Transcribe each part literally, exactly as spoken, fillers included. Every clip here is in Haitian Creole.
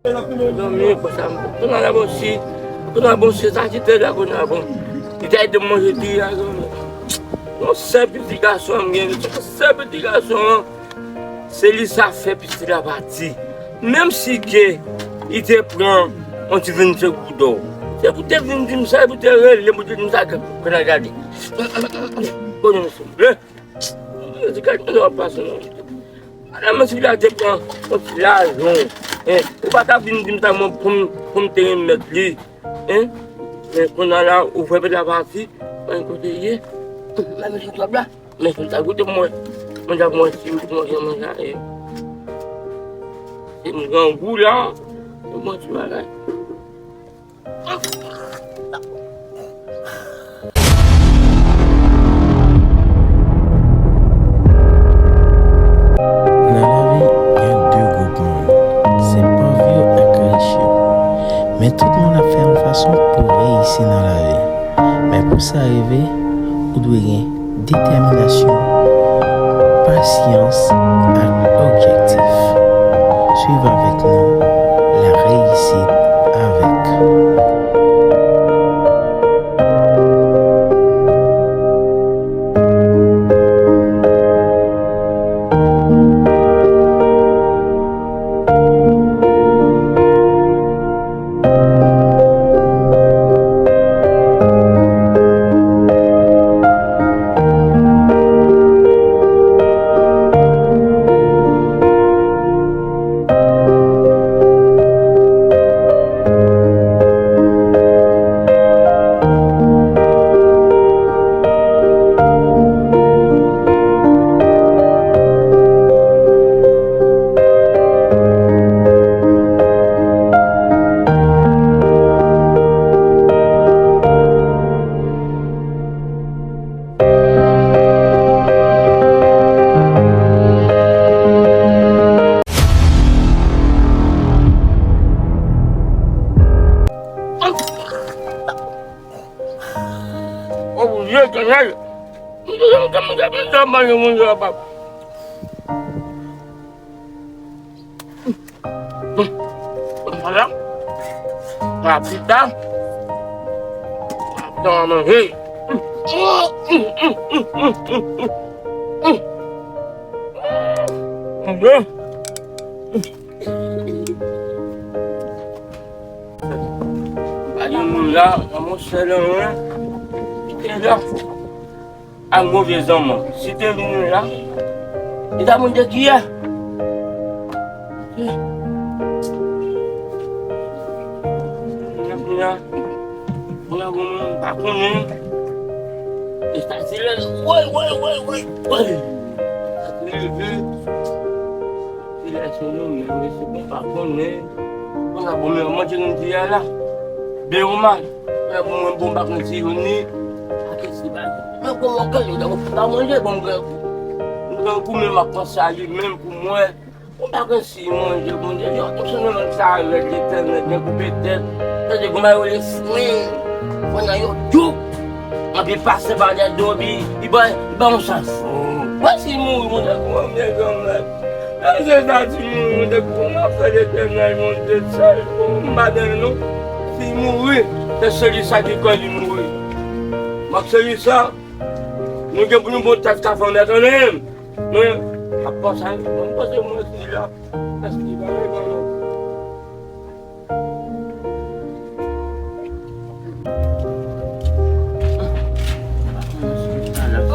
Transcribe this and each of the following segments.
Zanmi, konsa, konsa la bon si, konsa bon si, sa ti tè la konsa bon. Li ta ede m manje ti a, zanmi. Yon sèl pitit gason m gen, yon sèl pitit gason an, se li sa fè pitit la pati. Menm si ke li te pran yon ti vennsenk goud, se pou te vin di m sa, pou te rele m, pou te di m sa, konn al gade. Konnen m souple. Mwen di, gade, mwen ap pase non. Ala mwen si la te pran yon ti lajan, hein. Ou pa ta vin di m sa mwen pou m, pou m te remèt li, hein. Men kounye a la, ou fè pèt la pati, mwen kote ye. Mwen mete sou twab la. Men sou sa, koute mwen. Mwen ap mwen si ou mwen jan mwen la, eh. Se m grangou la, se mwen ti bagay. Nan lavi, gen de gwoup moun. Se pòv yo ak rich yo. Men tout moun ap fè yon fason pou reyisi nan lavi. Men pou sa rive, ou dwe gen detèminasyon, pasyans ak objektif. Swiv avèk nou, la reyisit avèk. Oblije kenel. Mwen manje moun yo pa. Voilà. Papita. Papita manje. Manje. Pa gen moun la, nan mon sèl anyen, ki te la. Ak move zanmi. Si te vin la, li ta moun de kiyè. Kounye a, kounye a, bon, m pa konnen. E sa, se lè, woy, woy, woy, woy, woy. Leve. Se lè se nou menm, se pou pa konnen. Konsa, bon, men manje nou di a la. Byen ou mal. Konsa, bon, mwen, bon, m pa konn si yo ni. Ake si ba. Men kòman kè yo, donk, pa manje, bon, m grangou. M grangou, men m ap panse a li menm pou mwen. Ou pa konn si manje, bon, de jan, tout se nan sa rèd, Letènèl, gen koupe tèt. Tande, gon bagay yo le fwen. Fwen nan yo, djoup. Anpi pase pa dèyè do, epi li ba, li ba yon chans. Wè si mouri, Bondye, pou mwen, zanmi. Nan se sa, si mouri, Bondye, pou mwen, fè Letènèl, Bondye, sèl pou m pa dèyè non. Si mouri, se seli sa ki kò li mouri. M ap seli sa, nou gen pou nou bon tèt ka fè mèt annem. Men, ap panse a, mwen panse mwen si la, èske li pa regle non?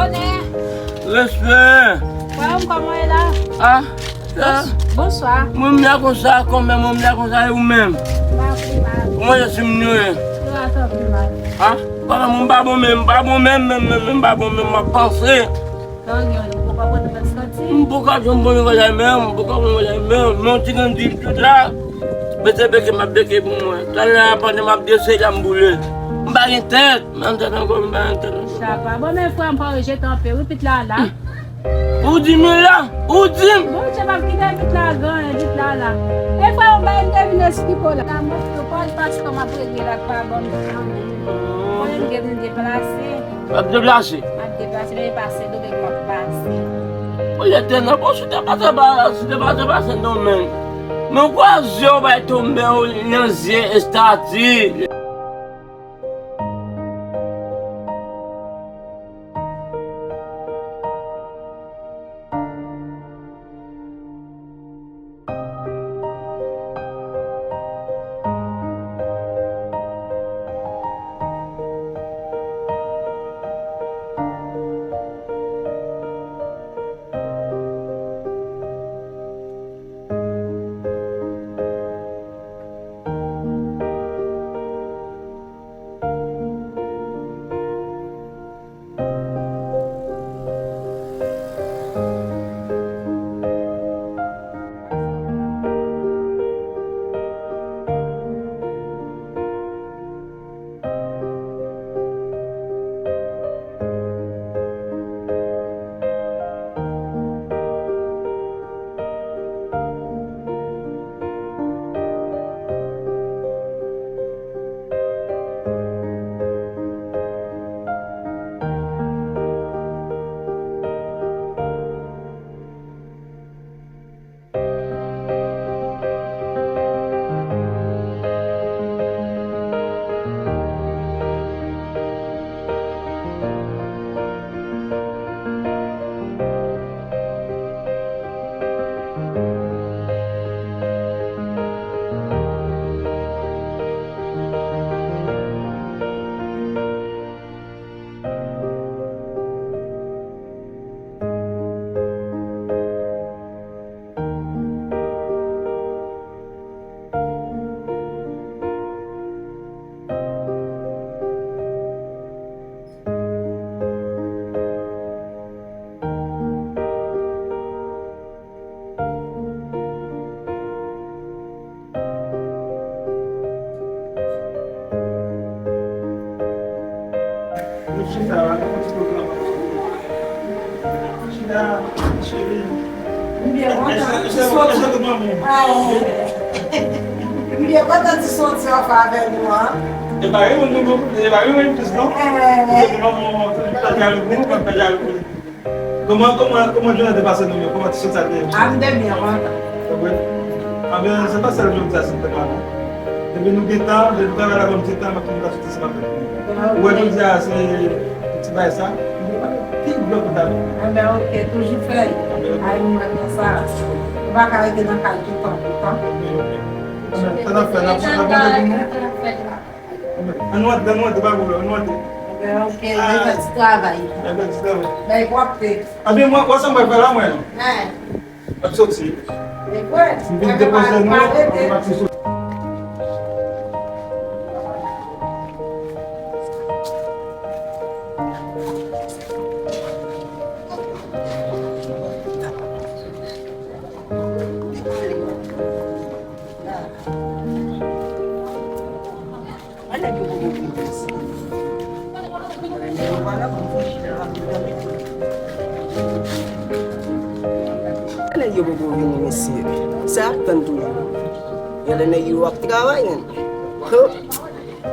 Onè! Respè! Frè m, kòman w ye la? Ah, sa. Bonswa. Mwen m la konsa, kòmè mwen m la konsa, e ou menm? M pa pi mal. Kòman je si m nou ye? Yo a tanpi mal. Ah, kòmè mwen m pa bon menm, m pa bon menm, menm, menm, menm, m pa bon menm, m ap panse. Sa w gen, ou poko konn kòman w santi? M poko janm bon yon bagay menm, m poko bon yon bagay menm. Men yon ti grenn di tout la, bete beke m ap beke pou mwen. Talè a pandan m ap dese la m boule. M pa gen tèt, m pa gen tèt ankò, m pa gen tèt ankò. Chapa. Bon, men frè m, pa rejete anpe wi, pit la la. Ou di m la, ou di m. Bondye p ap kite pit la gen anyen, pit la la. E frè m, bay m te vin esplike w la. La mwen, yo pa l pastè m ap regle la, pa bon. Mwen m gen vin deplase. W ap deplase? M ap deplase, men e pa Sendomeng m ap pase. Mwen, Letènèl, bon, si w te pase pa, si w te pase pa Sendomeng, Mwen kwè zye w bay tonbe w nan zye estati. Nou chita la, nou fè ti pwogram. Chita, cheri. M byen kontan ti soti. Ah, m byen kontan ti soti anfan avèk nou an. E pa yon moun nou, e pa yon moun plis non. Eh. Depi manman, manman, manman, manman, manman, manman, manman, Kòman, kòman, kòman jounen te pase nan men w? Kòman ti sòt sa te ye? Ah, m te byen kontan. Se vre? Anben, se pa sèl jodi a se te mal non. Depi nou gen tan, depi nou travay la ban m ti tan, m ap fini pa soti se maten. Ou wè jodi a se ti bagay sa, li pa pi byen kontan. Anben, ok, toujou fè l. Ay, m renmen sa. Ou pa ka rete nan kay toutan, toutan. Anben, ok. Anben, sa n ap fè, n ap, n ap, n ap, Ann nou antre, ann nou antre, pa pwoblèm, ann nou antre. Anben, ok, ah, li fè ti travay. Li fè ti travay. Bay pwòpte. Anben, mwen, wè sa mwen fè la, mwen. Hein. M ap soti. M vin depoze nou, m ap soti. Nèg yo poko vini, mesye. Sa y ap tann toujou. Genlè nèg yo ap travay, menm.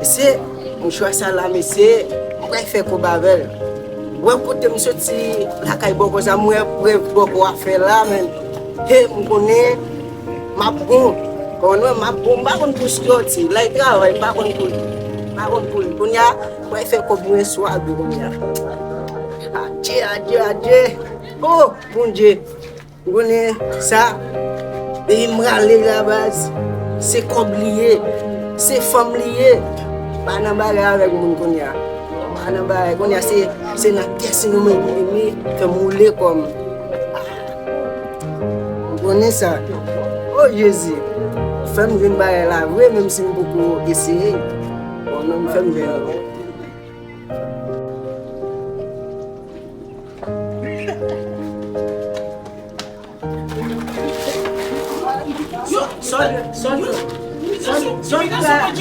Mesye, mouchwa sa la, mesye, mwen pral fè kòb avè l. Wè kote m soti lakay bòkò sa, mwen wè prèv bòkò a fè la, men. He, m konnen m ap bon. Konn wè m ap bon, m pa konn pou sòti. Lè l travay, m pa konn pou li. M pa konn pou li. Kounye a, mwen fè kòb mwen swabe kounye a. Adye, adye, adye. Oh, Bondye. Ou konnen sa, depi m prale la baz, se kòb li ye, se fanm li ye. Pa nan bagay avèk moun kounye a. Pa nan bagay kounye a, se, se nan kès nou menm li vini, fè m woule kò m. Ou konnen sa. O Jezi, fè m jwenn bagay la vre, menm si m poko eseye. Bon, non, fè m jwenn. Yo, sòl, sòl, sòl, sòl, la.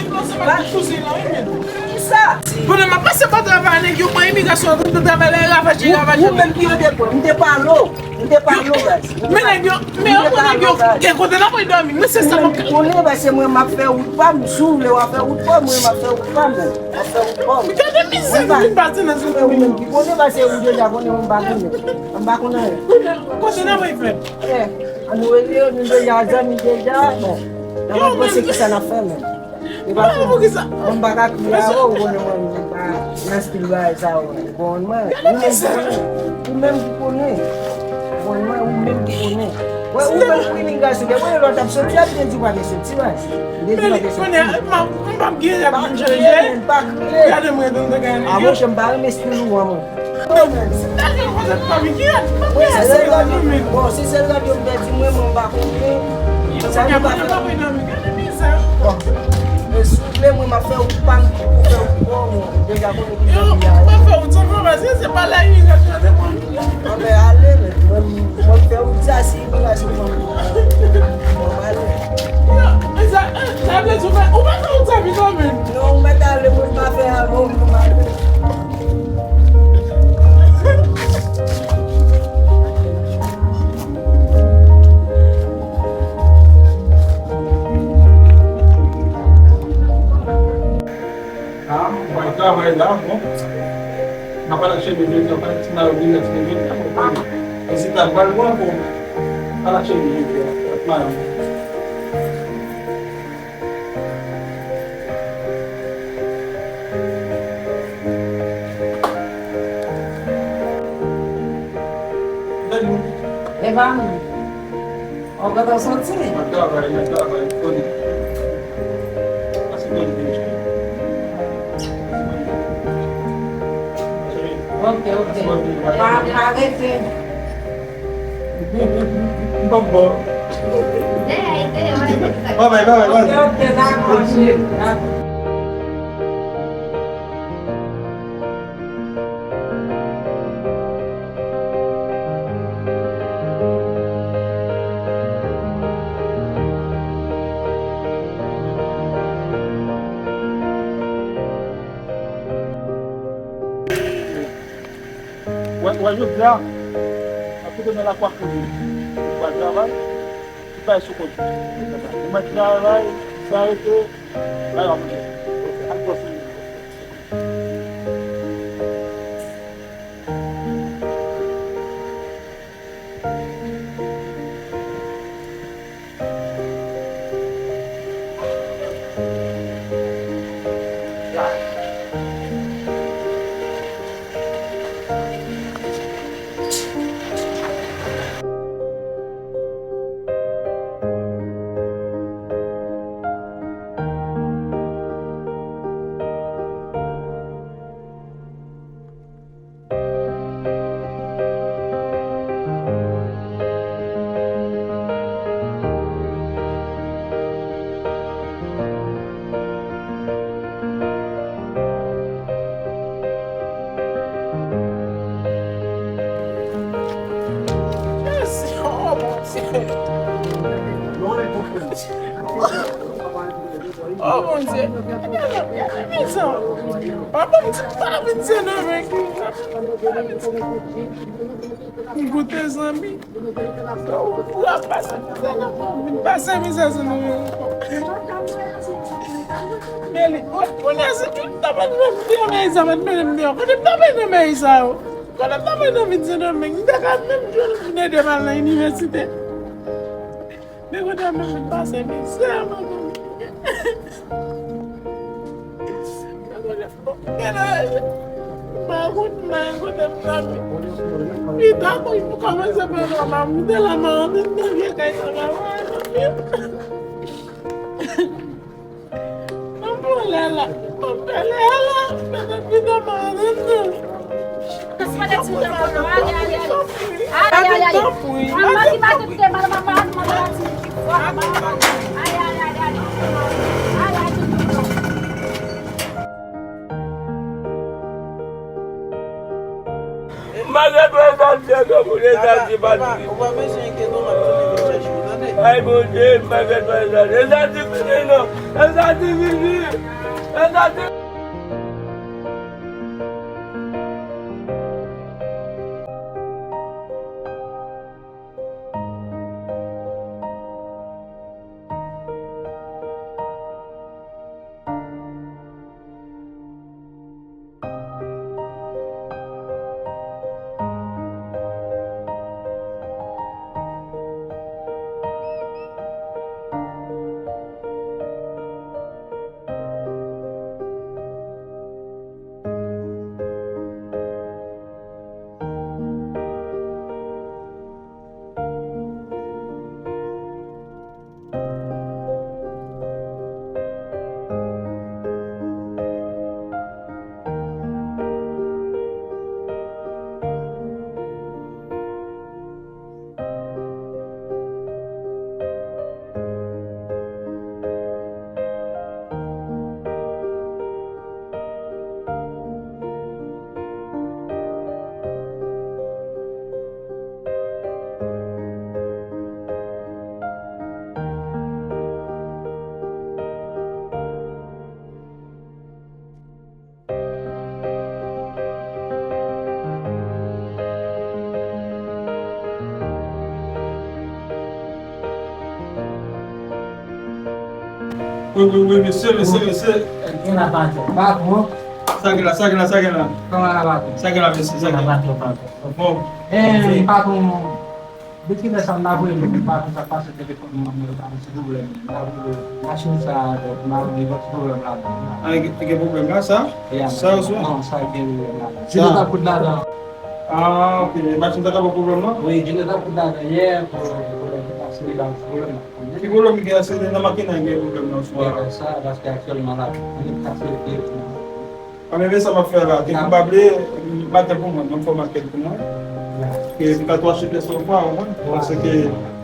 Kisa? Pandan m ap pase pa travay, nèg yo pran imigrasyon an, tout travay la, ravaje, ravaje. Ou menm ki rete pran, m te pale w, m te pale w, guys. Men nèg yo, men yo, nèg yo, gen kote n ap dòmi, men se sa m ap. Ou konnen, paske mwen, m ap fè wout pa m, si w vle, w ap fè wout pa w, mwen, m ap fè wout pa m, m ap fè wout pa m. Gade mizè nou vin pase nan zòn. Ou menm ki konnen, paske ou deja konnen, mwen, m pa konnen. M pa konnen anyen. Kote n ap fè? An nou rele yo, nou deja zanmi deja, bon. Nan mwen panse ki sa n ap fè menm. E pa pou mwen, m pa ka kriye avè w, ou konnen mwen, m pa nan stil bagay sa yo. Ou konprann mwen? Ou menm ki konnen. Ou menm ki konnen. Ou konprann mwen? Ou menm ki konnen. Wè, ou menm ki konnen gason, gen mwen lè w t ap soti, ap te di w pa te soti, wè. M te di w pa te soti. M pa kriye, m pa kriye. Gade mwen, m te gade. A, monchè, m pa renmen stil ou an, mwen. Bon, si se l radyo, bon, si se l radyo m pèdi, mwen, mwen, m pa konnen. Sa nou pa fè. Bon, e si w vle, mwen, m ap fè ou pa m pou fè ou bon, mwen. Deja konnen ki jan li a. M ap fè ou tout bon, paske se pa la yu, se pa de bon. Anben, ale, men. Mwen, mwen, m fè ou di a, si mwen, pa si mwen. Mwen, m ale. Sa, sa vle di ou pa, ou pa fè ou di a pito, men. Non, ou mèt ale, mwen, m pa fè a, bon, mwen, m ale. Ah, mwen travay la, bon. N ap al achte manje, n ap al ti mari vin achte manje, n ap al vizit la, pral pran bon. Al achte manje, pran manje. Epa mwen. Ou gentan soti? Mwen travay, mwen travay, Tony. Pase Tony vin cheri. Ok, ok. Pa, pa rete. M p ap ba w. Bye bye, bye bye, bye. Ok, ok, dakò, cheri. Dakò. Wè, wè, jodi a, ap kite nan lakwa kouri. Ou pa travay, tout bagay sou kont ou. Ou mèt travay, san rete, bagay w ap fè. Al pran sou ou. Mèsi, oh, Bondye. Oh, Bondye. Gade, gade, gade, mezanmi. Papa, m di, pa vin Sendomeng. M goute zanmi. Ou ap pase mizè nan, vin pase mizè sou nou yo ankò. Men li, kounye a se tout ta pa t nan mèy sa, pa t mennen m deyò. Kote m ta mennen mèy sa yo? Kote m ta mennen vin Sendomeng? M ta ka menm jwenn vin ede m al nan inivèsite. Men kounye a menm vin pase mizè, mezanmi. Magout, magout, m tande. Pita, pou, pou kòmanse pran nòmal, m te la, m antre nan vye kay sa la. Mwen pran lè la, mwen pran lè la, pita, pita, m antre nan. Tanpri, tanpri. Ale, ale, ale. Ale, ale, ale. Malgre tou lèzanmi se granmoun, lèzanmi se pa ti. Ou pa bezwen enkyete w, m ap tounen vin chèche w, tande? Ay, Bondye, malgre tou lèzanmi, lèzanmi fini non, lèzanmi fini, lèzanmi. Wi, wi, wi, mesye, mesye, mesye. Gen la, patwon. Patwon. Sa gen la, sa gen la, sa gen la? Kòman la, patwon? Sa gen la, mesye, sa gen la? Patwon, patwon. Bon. Eh, patwon, depi lè sa m la voye, m pa konn sa k pase telefòn mwen, mwen pa konn si pwoblèm. M la voye machin sa, donk, m la voye yon ti pwoblèm la. Ah, gen, gen pwoblèm la, sa? Sa, oswa? Non, sa gen pwoblèm la. Junior t ap koud ladan. Ah, ok. Machin sa ka ba pwoblèm la? Wi, Junior t ap koud ladan yè, pou, pou, pou, pou, pou, pou, pou, pou, Ki pwoblèm ki gen, se nan makina gen pwoblèm nan swa? Sa, paske aktyèlman la, li kase pye. A, men, men sa m ap fè la, ke m pa vle, maten pou mwen, m fè makèt pou mwen. Ke m ka tou achte pyès yon fwa, ou konprann? Paske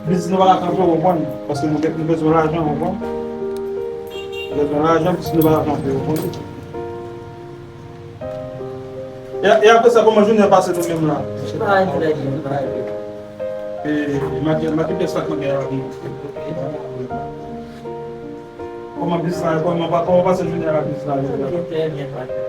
biznis nou pa ka kanpe, ou konprann? Paske nou, nou bezwen lajan, ou konprann? Nou bezwen lajan, biznis nou pa ka kanpe, ou konprann? E, e apre sa, kòman jounen an pase nou menm la? Li pa trè byen, li pa trè byen. E, make, make pyès la k manke a la pou mwen. Kòman biznis la, kòman pa, kòman pase jounen an la biznis la jodi a? Li trè byen pase.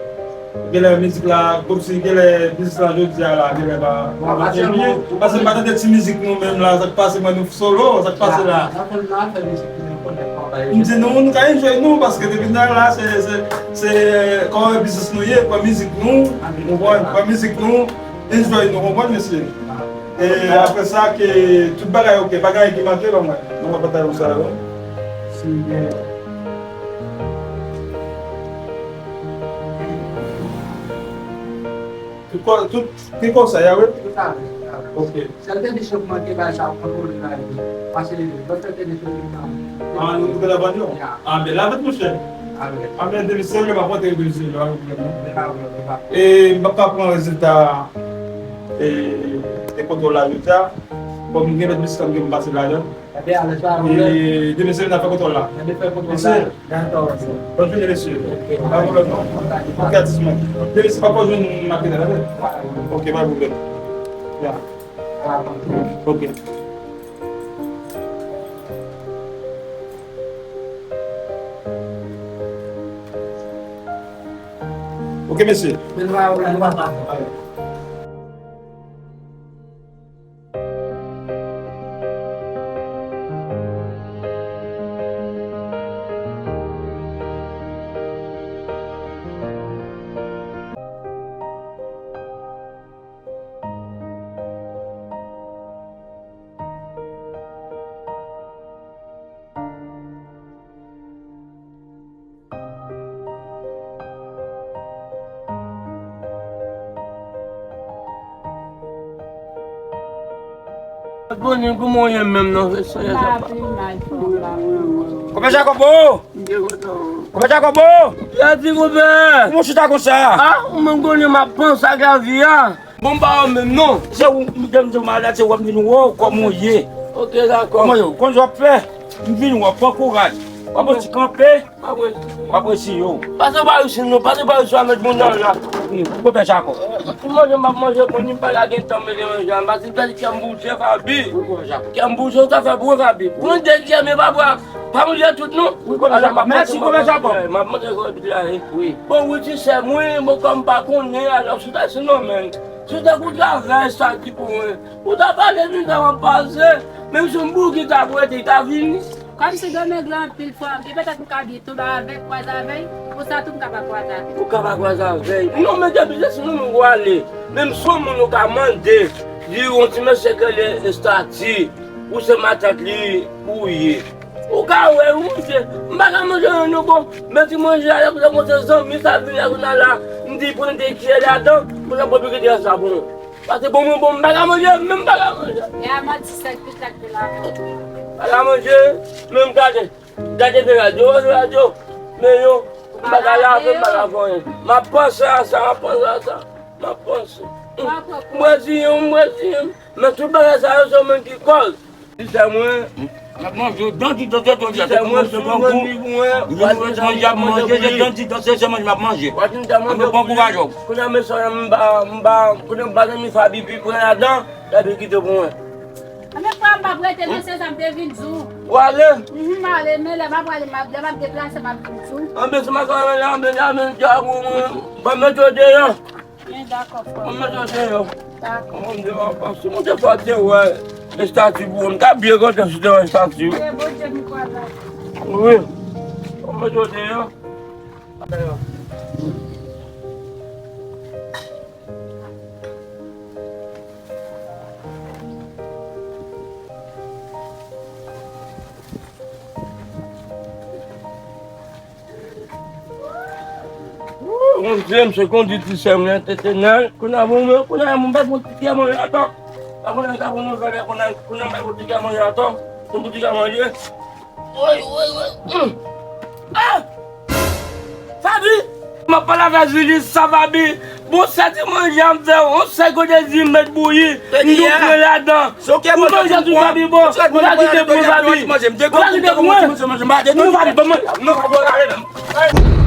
Genlè mizik la, kòmsi genlè biznis la jodi a la, genlè pa, pa mache byen. Paske m pa tande ti mizik nou menm la, sa k pase mwen nou solo, sa k pase la? M di nou, nou ka enjoy nou, paske depi n la, se, se, se kòman biznis nou ye, pran mizik nou, ou konprann, pran mizik nou, enjoy nou, konprann, mesye? E apre sa, ke tout bagay ok, pa gen anyen ki manke, ban mwen. Nou pa batay pou sa, non? Si gen. Tout kò, tout, ki konsèy a, wi? Tout sa, wi, tout sa. Ok. Sèl kondisyon pou mwen te bay sa, pou kontwole la, wi. Paske lòt sèl kondisyon ki nan. Ah, nou te la vann yo? Ya. Ah, bèl avèk mouche. Avèk. Ah, men depi serye, pa pote depi serye, pa pwoblèm, non? Pa pwoblèm, pa pwoblèm. E, m p ap ka pran rezilta, e, e kontwòl la jodi a. Kòm gen lòt biznis ke m pase ladan. Ebyen, alèz, pa pwoblèm. E, demen se n ap fè kontwòl la. Ebyen, fè kontwòl la. Mesye. Dakò, ok. Bòn jounen, mesye. Ok. Pa pwoblèm, non. Ok, atis mwen. Demen se pa pou jwenn makina, dakò? Ok, pa pwoblèm. Ya. Ok. Ok, mesye. Men nou pa, nou pa, nou pa. Boni, kòman w ye menm nan? Konpè Jakòb, o! Konpè Jakòb, o! Sa di, konpè? Kòman w chita konsa? A, mwen konnen m ap panse ak lavi a. Bon, m pa wè w menm non. Se ou, m te, m te malad, se ou m vin wè w kòman w ye. Ok, dakò. Kòman w ye? Konn sa w ap fè? M vin wè w, pran kouraj. W ap resi kanpe. W ap resi yo. Pase pa resi non, pase pa resi avèk moun nan la. Konpè Jakòb. Pou manje, m ap manje, pou ni pa la gen tan manje manje a. M pase gade kè m bouje, Fabi. Kè m bouje, sa fè pou Fabi. Pran de kè, men pa bwa. Pa manje tout non. Wi, konpè Jakòb. Mèsi, konpè Jakòb. M ap manje gwo bit la, wi. Bon, wi, ti sè mwen, bon, kòm m pa konnen, alò, sou ta si non, men. Si w te kou travay sa ki pou mwen, ou ta pale vin kòman pase, menm si yon bouki ta pwete, ta vini. Kòmsi domèg la anpil fwa, gen petèt m ka byen tonbe avè l, kwaze avè l, konsa tou m ka pa kwaze avè l. Ou ka pa kwaze avè l. Non, men depi se si nou nou ale, menm si yon moun ou ka mande, di yon ti mesye ke le estati, ou se matant li, ou ye. Ou ka wè, wi, monchè. M pa ka manje anyen non, bon. Men ti manje a, lè kote mwen se zanmi sa vin la, kounye a la, m di pran de kiyè ladan, pou nan pran pitit sa pou nou. Paske bon, mwen, bon, m pa ka manje, menm m pa ka manje. E a manti sèk pitit la. Pa ka manje, menm gade. Gade de radyo, radyo. Men yo, m pa ka lave, m pa ka fè anyen. M ap panse a sa, m ap panse a sa. M ap panse. M reziyen m, m reziyen m. Men tout bagay sa yo, se mwen ki kòz. Ti sè mwen. M ap manje, dan ti dan ti dan ti dan ti mwen, sou mwen, li pou mwen. Mwen manje, ap manje, se dan ti dan se se manje m ap manje. Mwen pran kouraj ou. Kounye a, men sa, m pa, m pa, kounye a, m pa zanmi Fabi, pi pran ladan, Fabi kite pou mwen. Anben, frè, m p ap rete, men se sa m te vin di w. Ou ale? Mhm, m ale, men lè m ap prale, m ap, lè m ap deplase, m ap vin di w. Anben, se makaroni la, anben, la, men, djab, ou, ou, ban m mete w deyò. Men dakò, frè. Ban m mete w deyò. Dakò. Ban m deyò, paske mwen te fè te wè estati pou mwen. M ta byen kontan si te wè estati. E Bondye m kwaze. Wi. Yo deyò. Mon Dieu, m se kondi ti sè m nan tete nan. Kounye a, bon, kounye a, m bay bon ti kè manje atò. Sa kounye a, sa bon, nou fè kounye a, kounye a, m bay bon ti kè manje atò. Bon ti kè manje. Woy, woy, woy. Mm. Ah! Fabi! M ap pale avè Julie, sa Fabi. Bon, sè ti manje a m fè, on sè kote di m met bouyi. M tou pre ladan. Ou manje tou Fabi, bon. Ou pa kite pou Fabi. Ou pa kite pou mwen. Non, Fabi, ban mwen. Non, Fabi, ban mwen.